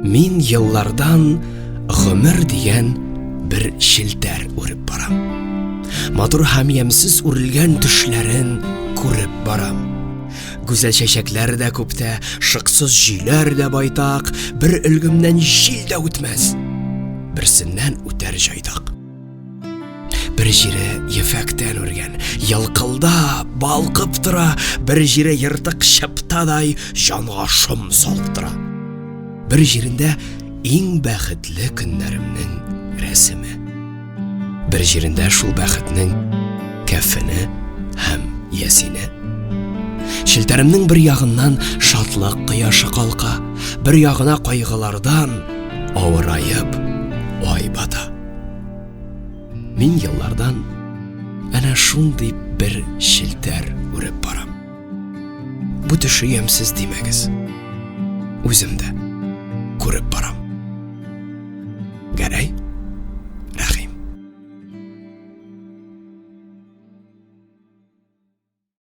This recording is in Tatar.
Мин еллардан гомер дигән бер челтәр үреп барам. Матур һәм ямьсез үрелгән төшләрен күреп барам. Гүзәл чәчәкләр дә күптә, шыксыз җөйләр дә байтак, бер өлгемнән җил дә үтмәс. Берсеннән үтәр җайдак. Бер җире ефәктән үргән, елкылдап, балкып тора, бер җире ертык чыптадай җанга шом салып тора. Бер җирендә иң бәхетле көннәремнең рәсеме. Бер җирендә шул бәхетнең кәфене һәм ясине. Челтәремнең бер ягыннан шатлык кояшы калка, бер ягына кайгылардан авыраеп ай бата. Мин еллардан әнә шундый бер челтәр үреп барам. Бу төше ямьсез димәгез. Үзем дә күреп барам.